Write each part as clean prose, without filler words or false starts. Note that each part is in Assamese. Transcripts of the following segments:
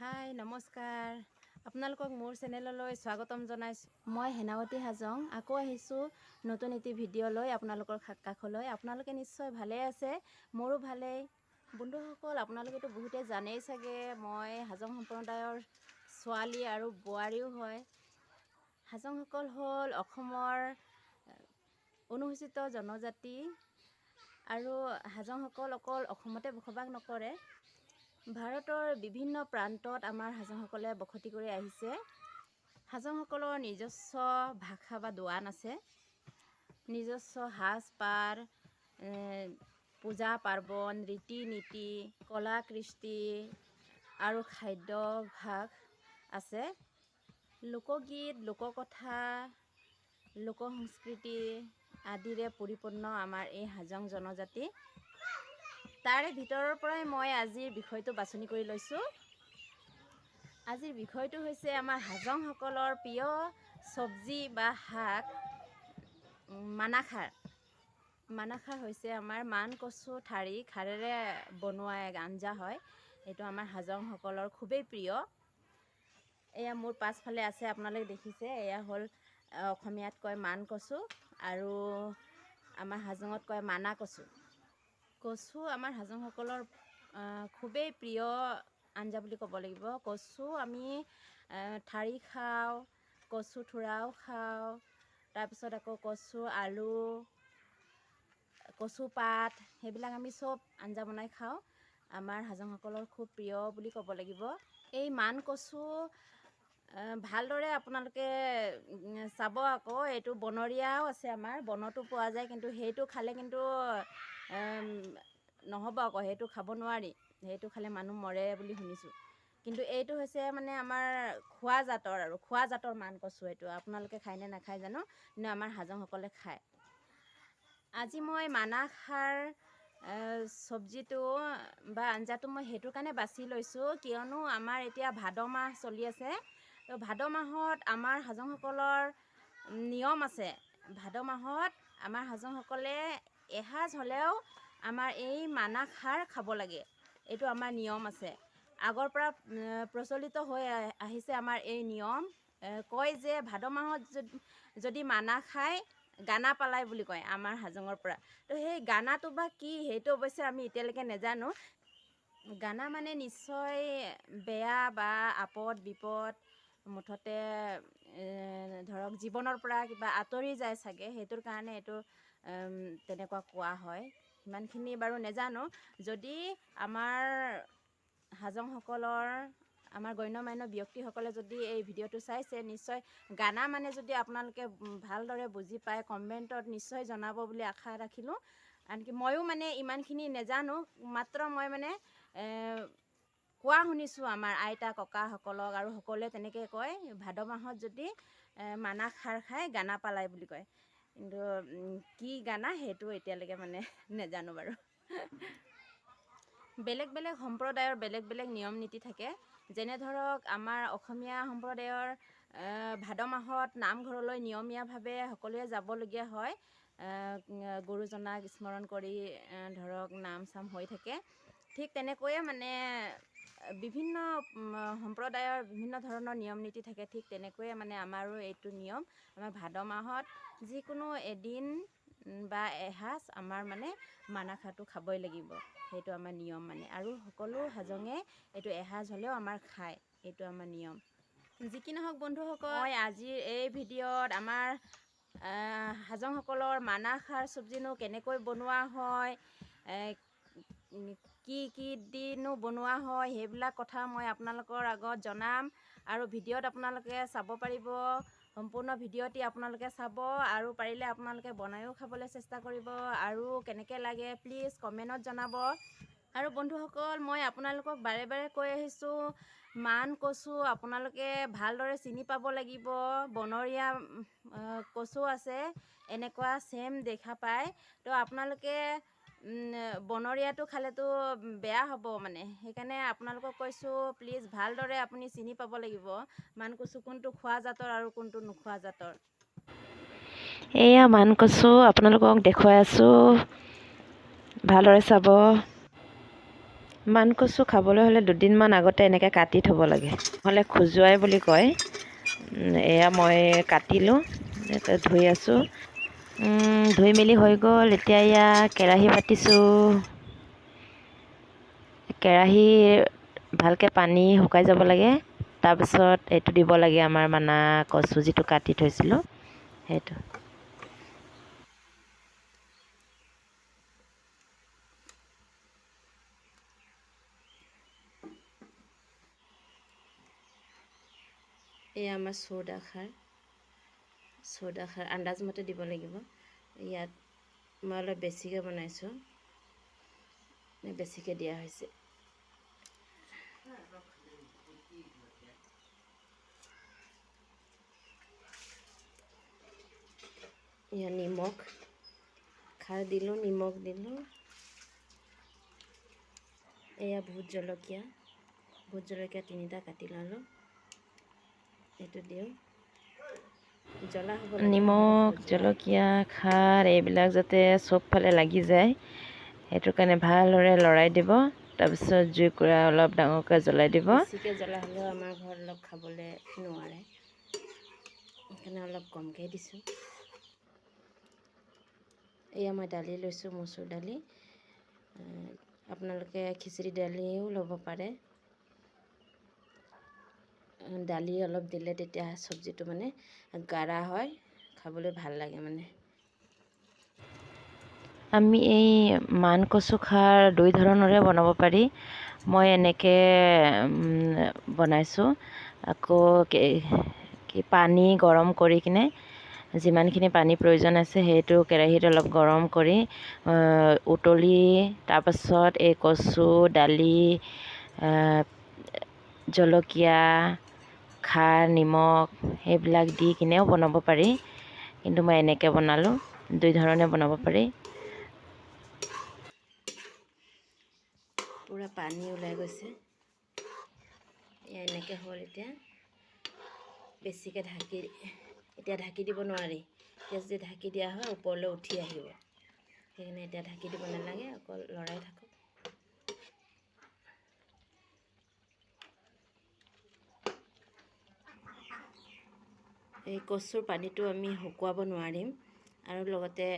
হাই, নমস্কাৰ। আপোনালোকক মোৰ চেনেললৈ স্বাগতম জনাইছোঁ। মই হেনাৱতী হাজং, আকৌ আহিছোঁ নতুন এটি ভিডিঅ' লৈ আপোনালোকৰ কাষলৈ। আপোনালোকে নিশ্চয় ভালেই আছে, মোৰো ভালেই। বন্ধুসকল, আপোনালোকেতো বহুতে জানেই চাগে, মই হাজং সম্প্ৰদায়ৰ ছোৱালী আৰু বোৱাৰীও হয়। হাজংসকল হ'ল অসমৰ অনুসূচিত জনজাতি আৰু হাজংসকল অকল অসমতে বসবাস নকৰে, ভাৰতৰ বিভিন্ন প্ৰান্তত আমাৰ হাজংসকলে বসতি কৰি আহিছে। হাজংসকলৰ নিজস্ব ভাষা বা দোৱান আছে, নিজস্ব সাজ-পাৰ, পূজা পাৰ্বণ, ৰীতি নীতি, কলা কৃষ্টি আৰু খাদ্যাভ্যাস আছে। লোকগীত, লোককথা, লোকসংস্কৃতি আদিৰে পৰিপূৰ্ণ আমাৰ এই হাজং জনজাতি। তাৰে ভিতৰৰ পৰাই মই আজিৰ বিষয়টো বাছনি কৰি লৈছোঁ। আজিৰ বিষয়টো হৈছে আমাৰ হাজংসকলৰ প্ৰিয় চব্জি বা শাক মানাখাৰ। মানাখাৰ হৈছে আমাৰ মান কচু ঠাৰি খাৰেৰে বনোৱা এক আঞ্জা হয়। এইটো আমাৰ হাজংসকলৰ খুবেই প্ৰিয়। এয়া মোৰ পাছফালে আছে, আপোনালোকে দেখিছে। এয়া হ'ল অসমীয়াত কয় মান কচু আৰু আমাৰ হাজঙত কয় মানা কচু। কচু আমাৰ হাজংসকলৰ খুবেই প্ৰিয় আঞ্জা বুলি ক'ব লাগিব। কচু আমি ঠাৰি খাওঁ, কচু থোৰাও খাওঁ, তাৰপিছত আকৌ কচু আলু, কচু পাত, সেইবিলাক আমি চব আঞ্জা বনাই খাওঁ। আমাৰ হাজংসকলৰ খুব প্ৰিয় বুলি ক'ব লাগিব। এই মান কচু ভালদৰে আপোনালোকে চাব আকৌ, এইটো বনৰীয়াও আছে, আমাৰ বনতো পোৱা যায়, কিন্তু সেইটো খালে কিন্তু নহ'ব আকৌ, সেইটো খাব নোৱাৰি, সেইটো খালে মানুহ মৰে বুলি শুনিছোঁ। কিন্তু এইটো হৈছে মানে আমাৰ খোৱা জাতৰ আৰু খোৱা জাতৰ মান কচু। এইটো আপোনালোকে খায়নে নাখায় জানো, কিন্তু আমাৰ হাজংসকলে খায়। আজি মই মানাখাৰ চব্জিটো বা আঞ্জাটো মই সেইটো কাৰণে বাছি লৈছোঁ, কিয়নো আমাৰ এতিয়া ভাদ মাহ চলি আছে। তো ভাদ মাহত আমাৰ হাজংসকলৰ নিয়ম আছে। ভাদ মাহত আমাৰ হাজংসকলে এসাঁজ হ'লেও আমাৰ এই মানাখাৰ খাব লাগে। এইটো আমাৰ নিয়ম আছে, আগৰ পৰা প্ৰচলিত হৈ আহিছে আমাৰ এই নিয়ম। কয় যে ভাদ মাহত যদি মানা খায়, গানা পালাই বুলি কয় আমাৰ হাজঙৰ পৰা। তো সেই গানাটো বা কি, সেইটো অৱশ্যে আমি এতিয়ালৈকে নেজানো। গানা মানে নিশ্চয় বেয়া বা আপদ বিপদ, মুঠতে ধৰক জীৱনৰ পৰা কিবা আঁতৰি যায় চাগে, সেইটোৰ কাৰণে এইটো তেনেকুৱা কোৱা হয়। সিমানখিনি বাৰু নেজানো। যদি আমাৰ হাজংসকলৰ আমাৰ গণ্যমান্য ব্যক্তিসকলে যদি এই ভিডিঅ'টো চাইছে, নিশ্চয় গানা মানে যদি আপোনালোকে ভালদৰে বুজি পায়, কমেণ্টত নিশ্চয় জনাব বুলি আশা ৰাখিলোঁ। আনকি ময়ো মানে ইমানখিনি নেজানো, মাত্ৰ মই মানে কোৱা শুনিছোঁ আমাৰ আইতা ককাসকলক, আৰু সকলোৱে তেনেকৈ কয়, ভাদ মাহত যদি মানা খাৰ খায়, গানা পালাই বুলি কয়। কিন্তু কি গানা সেইটো এতিয়ালৈকে মানে নেজানো বাৰু। বেলেগ বেলেগ সম্প্ৰদায়ৰ বেলেগ বেলেগ নিয়ম নীতি থাকে। যেনে ধৰক আমাৰ অসমীয়া সম্প্ৰদায়ৰ ভাদ মাহত নামঘৰলৈ নিয়মীয়াভাৱে সকলোৱে যাবলগীয়া হয়, গুৰুজনাক স্মৰণ কৰি ধৰক নাম চাম হৈ থাকে। ঠিক তেনেকৈয়ে মানে বিভিন্ন সম্প্ৰদায়ৰ বিভিন্ন ধৰণৰ নিয়ম নীতি থাকে। ঠিক তেনেকৈয়ে মানে আমাৰো এইটো নিয়ম, আমাৰ ভাদ মাহত যিকোনো এদিন বা এসাঁজ আমাৰ মানে মানাখাৰটো খাবই লাগিব। সেইটো আমাৰ নিয়ম মানে, আৰু সকলো হাজঙে এইটো এসাঁজ হ'লেও আমাৰ খায়, এইটো আমাৰ নিয়ম। যি কি নহওক বন্ধুসকল, মই আজিৰ এই ভিডিঅ'ত আমাৰ হাজংসকলৰ মানাখাৰ চব্জিনো কেনেকৈ বনোৱা হয়, কি কি দিনো বনোৱা হয়, সেইবিলাক কথা মই আপোনালোকৰ আগত জনাম আৰু ভিডিঅ'ত আপোনালোকে চাব পাৰিব। সম্পূৰ্ণ ভিডিঅ'টি আপোনালোকে চাব আৰু পাৰিলে আপোনালোকে বনায়ো খাবলৈ চেষ্টা কৰিব আৰু কেনেকৈ লাগে প্লিজ কমেণ্টত জনাব। আৰু বন্ধুসকল, মই আপোনালোকক বাৰে বাৰে কৈ আহিছোঁ, মান কচু আপোনালোকে ভালদৰে চিনি পাব লাগিব। বনৰীয়া কচু আছে, এনেকুৱা ছেম দেখা পায়। তো আপোনালোকে বনৰীয়াটো খালেতো বেয়া হ'ব মানে, সেইকাৰণে আপোনালোকক কৈছোঁ, প্লিজ ভালদৰে আপুনি চিনি পাব লাগিব মান কচু কোনটো খোৱা জাতৰ আৰু কোনটো নোখোৱা জাতৰ। এয়া মান কচু আপোনালোকক দেখুৱাই আছোঁ, ভালদৰে চাব। মান কচু খাবলৈ হ'লে দুদিনমান আগতে এনেকৈ কাটি থ'ব লাগে, নহ'লে খজুৱাই বুলি কয়। এয়া মই কাটিলোঁ, ধুই আছোঁ। ধুই মেলি হৈ গ'ল। এতিয়া এয়া কেৰাহী পাতিছোঁ। কেৰাহী ভালকৈ পানী শুকাই যাব লাগে, তাৰপিছত এইটো দিব লাগে আমাৰ মানা কচু যিটো কাটি থৈছিলোঁ সেইটো। এয়া আমাৰ চৌদা খাৰ, চৌদা খাৰ আন্দাজমতে দিব লাগিব। ইয়াত মই অলপ বেছিকৈ বনাইছোঁ, বেছিকৈ দিয়া হৈছে। ইয়াত নিমখ খাৰ দিলোঁ, নিমখ দিলোঁ। এয়া ভোট জলকীয়া, ভোট জলকীয়া 3টা কাটি ল'লোঁ, এইটো দিওঁ। জ্বলা হ'ব লাগে, নিমখ, জলকীয়া, খাৰ এইবিলাক যাতে চবফালে লাগি যায় সেইটো কাৰণে ভালদৰে লৰাই দিব। তাৰপিছত জুইকুৰা অলপ ডাঙৰকৈ জ্বলাই দিব। বেছিকৈ জ্বলা হ'লেও আমাৰ ঘৰত অলপ খাবলৈ নোৱাৰে, সেইকাৰণে অলপ কমকৈ দিছোঁ। এয়া মই দালি লৈছোঁ, মচুৰ দালি। আপোনালোকে খিচিৰি দালিও ল'ব পাৰে। দালি অলপ দিলে তেতিয়া চব্জিটো মানে গাঢ়া হয়, খাবলৈ ভাল লাগে মানে। আমি এই মান কচু খাৰ দুই ধৰণৰে বনাব পাৰি। মই এনেকৈ বনাইছোঁ। আকৌ কি পানী গৰম কৰি কিনে যিমানখিনি পানী প্ৰয়োজন আছে সেইটো কেৰাহীত অলপ গৰম কৰি উতলি তাৰপাছত এই কচু, দালি, জলকীয়া, খাৰ, নিমখ সেইবিলাক দি কিনেও বনাব পাৰি। কিন্তু মই এনেকৈ বনালোঁ, দুই ধৰণে বনাব পাৰি। পূৰা পানী ওলাই গৈছে। এয়া এনেকৈ হ'ল। এতিয়া বেছিকৈ ঢাকি, এতিয়া ঢাকি দিব নোৱাৰি। এতিয়া যদি ঢাকি দিয়া হয় ওপৰলৈ উঠি আহিব, সেইকাৰণে এতিয়া ঢাকি দিব নালাগে, অকল লৰাই থাকক। এই কচুৰ পানীটো আমি শুকুৱাব নোৱাৰিম, আৰু লগতে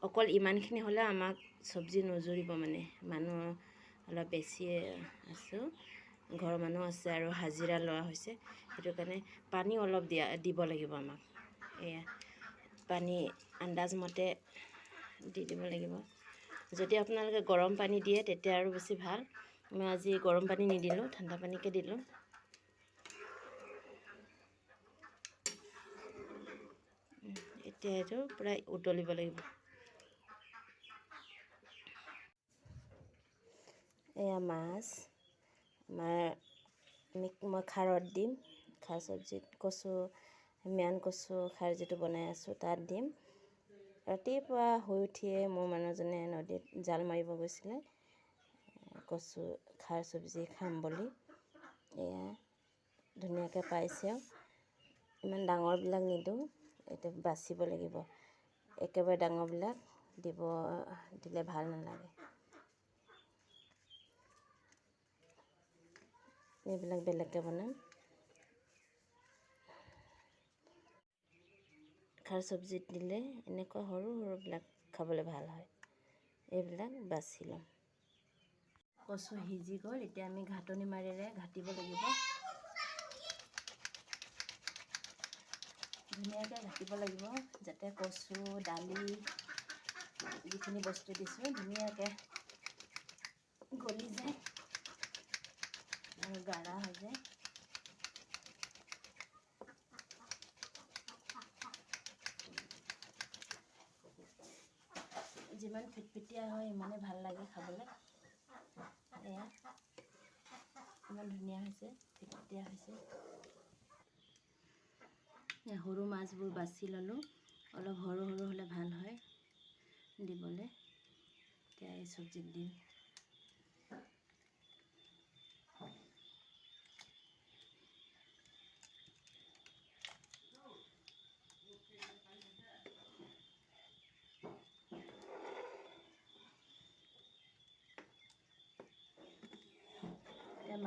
অকল ইমানখিনি হ'লে আমাক চব্জি নুজুৰিব, মানে মানুহ অলপ বেছিয়ে আছোঁ, ঘৰৰ মানুহ আছে আৰু হাজিৰা লোৱা হৈছে, সেইটো কাৰণে পানী অলপ দিব লাগিব আমাক। এয়া পানী আন্দাজমতে দি দিব লাগিব। যদি আপোনালোকে গৰম পানী দিয়ে তেতিয়া আৰু বেছি ভাল। মই আজি গৰম পানী নিদিলোঁ, ঠাণ্ডা পানীকে দিলোঁ। এতিয়া এইটো পূৰা উতলিব লাগিব। এয়া মাছ আমাৰ মই খাৰত দিম, খাৰ চব্জিত কচু, ম্যান কচু খাৰ যিটো বনাই আছোঁ তাত দিম। ৰাতিপুৱা শুই উঠিয়ে মোৰ মানুহজনে নদীত জাল মাৰিব গৈছিলে, কচু খাৰ চব্জি খাম বুলি। এয়া ধুনীয়াকৈ পাইছেও। ইমান ডাঙৰবিলাক নিদিওঁ, এতিয়া বাচিব লাগিব, একেবাৰে ডাঙৰবিলাক দিলে ভাল নালাগে। এইবিলাক বেলেগকৈ বনাম। খাৰ চব্জিত দিলে এনেকুৱা সৰু সৰুবিলাক খাবলৈ ভাল হয়, এইবিলাক বাছি ল'ম। কচু সিজি গ'ল, এতিয়া আমি ঘাটনি মাৰিৰে ঘাটিব লাগিব। ধুনীয়াকৈ ঘাটিব লাগিব যাতে কচু, দালি যিখিনি বস্তু দিছোঁ ধুনীয়াকৈ গলি যায় আৰু গাঢ়া হৈ যায়। যিমান ফিটফিটীয়া হয় সিমানে ভাল লাগে খাবলৈ। এয়া ইমান ধুনীয়া হৈছে, ফিটফিটীয়া হৈছে। সৰু মাছবোৰ বাছি ল'লোঁ, অলপ সৰু সৰু হ'লে ভাল হয় দিবলৈ। এতিয়া এই চব্জিত দিম।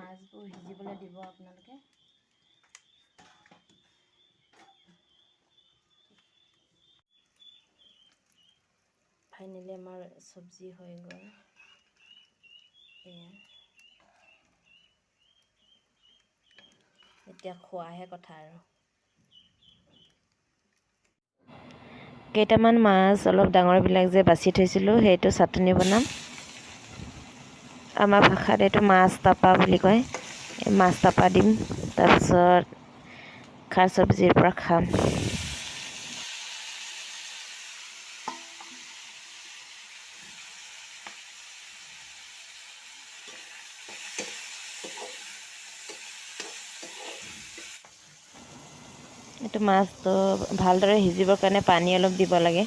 মাছবোৰ সিজিবলৈ দিব আপোনালোকে। ফাইনেলি আমাৰ চব্জি হৈ গ'ল। এয়া এতিয়া খোৱাহে কথা আৰু। কেইটামান মাছ অলপ ডাঙৰবিলাক যে বাছি থৈছিলোঁ, সেইটো চাটনি বনাম। আমাৰ ভাষাত এইটো মাছ তাপা বুলি কয়। এই মাছ তাপা দিম, তাৰপিছত খাৰ চব্জিৰ পৰা খাম। এইটো মাছটো ভালদৰে সিজিবৰ কাৰণে পানী অলপ দিব লাগে।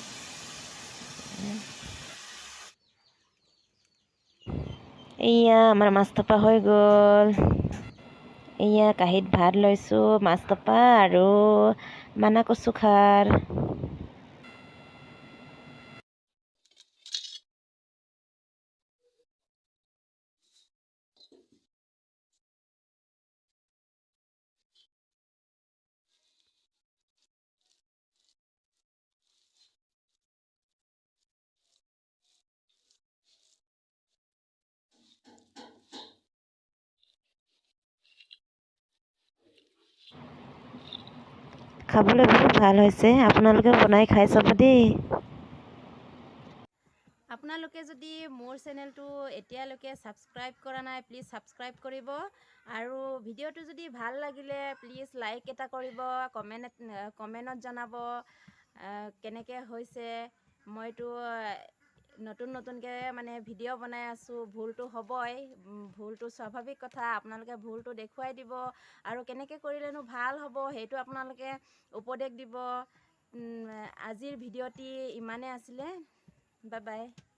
এয়া আমাৰ মাছ টপা হৈ গ'ল। এয়া কাঁহীত ভাত লৈছোঁ, মাছ টপা আৰু মানা কচু খাৰ। খাবলৈ বহুত ভাল হৈছে, আপোনালোকে বনাই খাই চাব দেই। আপোনালোকে যদি মোৰ চেনেলটো এতিয়ালৈকে ছাবস্ক্ৰাইব কৰা নাই, প্লিজ ছাবস্ক্ৰাইব কৰিব। আৰু ভিডিঅ'টো যদি ভাল লাগিলে প্লিজ লাইক এটা কৰিব, কমেণ্টত জনাব কেনেকৈ হৈছে। মইতো নতুন নতুনকৈ মানে ভিডিঅ' বনাই আছোঁ, ভুলটো হ'বই, ভুলটো স্বাভাৱিক কথা। আপোনালোকে ভুলটো দেখুৱাই দিব আৰু কেনেকৈ কৰিলেনো ভাল হ'ব সেইটো আপোনালোকে উপদেশ দিব। আজিৰ ভিডিঅ'টি ইমানেই আছিলে। Bye bye.